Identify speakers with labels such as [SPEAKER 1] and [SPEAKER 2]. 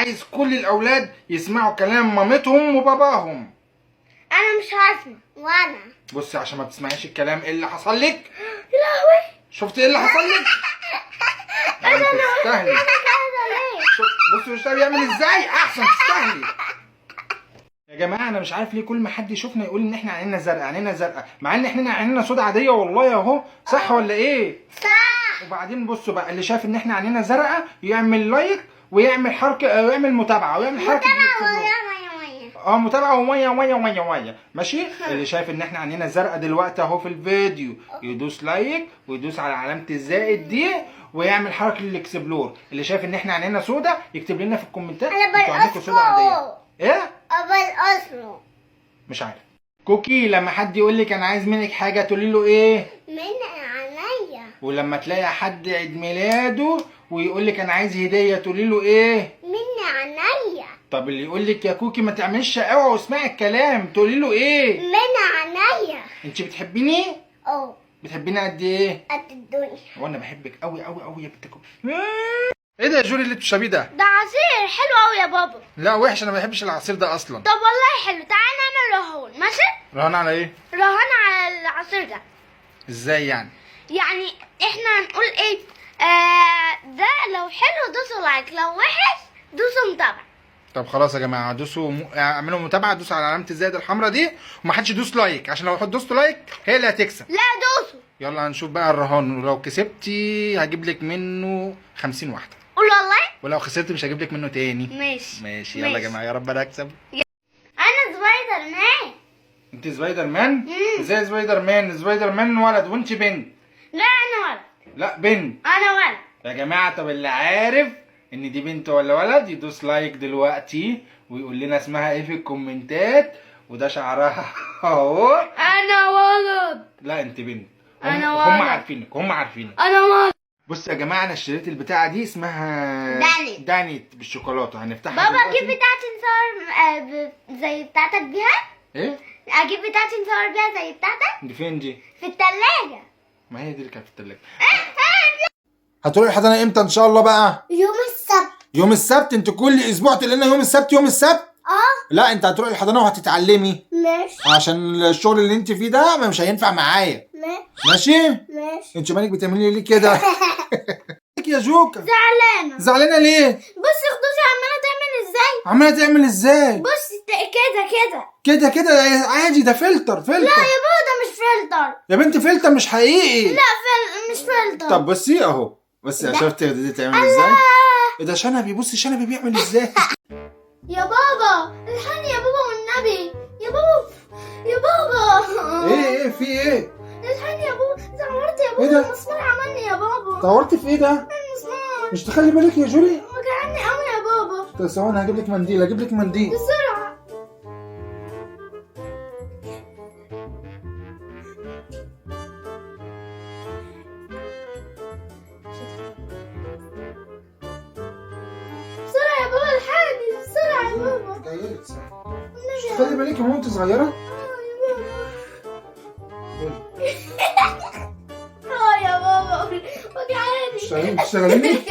[SPEAKER 1] عايز كل الاولاد يسمعوا كلام مامتهم وباباهم.
[SPEAKER 2] انا مش هسمع. وانا
[SPEAKER 1] بصي عشان ما بتسمعيش الكلام، ايه اللي حصل لك؟
[SPEAKER 2] يا لهوي،
[SPEAKER 1] شفتي ايه اللي حصل لك؟ انت تستاهلي. بصي وشها بيعمل ازاي، احسن تستاهلي. يا جماعة انا مش عارف ليه كل ما حد يشوفنا يقول ان احنا عينينا زرقاء، عينينا زرقاء، مع ان احنا عينينا سودا عادية والله اهو، صح ولا ايه؟
[SPEAKER 2] صح.
[SPEAKER 1] وبعدين بصوا بقى، اللي شايف ان احنا عينينا زرقاء يعمل like ويعمل حركة ويعمل متابعه ويعمل حركة.
[SPEAKER 2] متابعه.
[SPEAKER 1] متابعه ومية ومية ومية ومية، ماشي. اللي شايف ان احنا عينينا زرقاء دلوقتي اهو في الفيديو يدوس like ويدوس على علامة الزائد دي ويعمل حركة ال explore. اللي شايف ان احنا عينينا سودا يكتب لنا في الكومنتات انتوا عينيكوا سودا عادية. ايه؟
[SPEAKER 2] ابل
[SPEAKER 1] مش عارف. كوكي لما حد يقول لك انا عايز منك حاجة تقولي له ايه؟
[SPEAKER 2] من عينيا.
[SPEAKER 1] ولما تلاقي حد عيد ميلاده ويقول لك انا عايز هديه تقولي له ايه؟
[SPEAKER 2] من عينيا.
[SPEAKER 1] طب اللي يقول لك يا كوكي ما تعملش شقاوة واسمعي الكلام تقولي له ايه؟
[SPEAKER 2] من عينيا.
[SPEAKER 1] انت بتحبيني؟
[SPEAKER 2] اه.
[SPEAKER 1] بتحبيني قد ايه؟
[SPEAKER 2] قد الدنيا.
[SPEAKER 1] وانا بحبك قوي قوي قوي يا بنت كوكي. ايه ده يا جوري اللي بتشربيه ده؟
[SPEAKER 2] ده عصير حلو قوي يا بابا.
[SPEAKER 1] لا وحش، انا ما بحبش العصير ده اصلا.
[SPEAKER 2] طب والله حلو، تعالى نعمل رهان. ماشي؟
[SPEAKER 1] رهان على ايه؟
[SPEAKER 2] رهان على العصير ده.
[SPEAKER 1] ازاي يعني؟
[SPEAKER 2] يعني احنا هنقول ايه؟ ده لو حلو دوسوا like، لو وحش دوسوا متابعة.
[SPEAKER 1] طب خلاص يا جماعة، دوسوا اعملوا متابعه، دوسوا على علامة الزائد الحمراء دي، وما حدش يدوس like عشان لو دوستوا like هي اللي هتكسب.
[SPEAKER 2] لا دوسوا.
[SPEAKER 1] يلا هنشوف بقى الرهان، ولو كسبتي هجيب لك منه 50 واحدة.
[SPEAKER 2] قول والله.
[SPEAKER 1] ولو خسرت مش هجيب لك منه تاني.
[SPEAKER 2] ماشي
[SPEAKER 1] ماشي. يلا يا جماعة، يا رب انا اكسب.
[SPEAKER 2] انا سبايدر مان.
[SPEAKER 1] انت سبايدر مان؟ ازاي سبايدر مان؟ سبايدر مان ولد وانت بنت.
[SPEAKER 2] لا انا ولد.
[SPEAKER 1] لا بنت.
[SPEAKER 2] انا ولد.
[SPEAKER 1] يا جماعة طب اللي عارف ان دي بنت ولا ولد يدوس like دلوقتي ويقول لنا اسمها ايه في الكومنتات. وده شعرها اهو.
[SPEAKER 2] انا ولد.
[SPEAKER 1] لا انت بنت.
[SPEAKER 2] انا ولد.
[SPEAKER 1] هم عارفينك، هم عارفينك.
[SPEAKER 2] انا ولد.
[SPEAKER 1] بص يا جماعة انا اشتريت البتاعه دي اسمها
[SPEAKER 2] دانيت.
[SPEAKER 1] دانيت بالشوكولاته. هنفتحها
[SPEAKER 2] بابا. اجيب بتاعتي نصور زي بتاعتك بيها؟
[SPEAKER 1] ايه؟
[SPEAKER 2] اجيب بتاعتي نصور بيها زي بتاعتك؟
[SPEAKER 1] دي فين دي؟
[SPEAKER 2] في الثلاجة.
[SPEAKER 1] ما هي دي اللي كانت في الثلاجة. هتروحي الحضانة امتى ان شاء الله بقى؟
[SPEAKER 2] يوم السبت.
[SPEAKER 1] يوم السبت؟ انت كل اسبوع تقول لنا يوم السبت يوم السبت؟
[SPEAKER 2] اه.
[SPEAKER 1] لا انت هتروحي الحضانة وهتتعلمي.
[SPEAKER 2] ماشي.
[SPEAKER 1] عشان الشغل اللي انت فيه ده مش هينفع معايا.
[SPEAKER 2] ماشي.
[SPEAKER 1] ماشي؟
[SPEAKER 2] ماشي.
[SPEAKER 1] انت مالك بتعملي ليه كده؟ يا جوكا
[SPEAKER 2] زعلانة.
[SPEAKER 1] زعلانة ليه؟
[SPEAKER 2] بصي خدوجي عماله تعمل ازاي؟
[SPEAKER 1] عماله تعمل ازاي؟
[SPEAKER 2] بصي كده كده
[SPEAKER 1] كده كده عادي، ده فلتر. فلتر.
[SPEAKER 2] لا يا بابا ده مش فلتر.
[SPEAKER 1] يا بنت فلتر مش حقيقي.
[SPEAKER 2] لا مش فلتر.
[SPEAKER 1] طب بصي اهو، بصي شفتي دي تعمل ازاي؟ ايه ده شنبي؟ بصي شنبي بيعمل ازاي؟
[SPEAKER 2] يا بابا الحقني يا بابا والنبي يا بابا يا بابا.
[SPEAKER 1] ايه ايه في ايه؟
[SPEAKER 2] الحقني يا بابا، اتعورت يا بابا.
[SPEAKER 1] ايه ده؟
[SPEAKER 2] المسمار عملني يا بابا.
[SPEAKER 1] اتعورتي في ايه ده؟
[SPEAKER 2] المسمار.
[SPEAKER 1] مش تخلي بالك يا جولي؟
[SPEAKER 2] وجعني قوي يا بابا.
[SPEAKER 1] طب ثواني هجيب لك منديل، هجيب لك منديل
[SPEAKER 2] بسرعة. بسرعة يا بابا الحقني بسرعة يا بابا.
[SPEAKER 1] جايلك مش تخلي بالك يا ماما وانت صغيرة؟
[SPEAKER 2] اه يا بابا وجعاني.
[SPEAKER 1] تشتغليني؟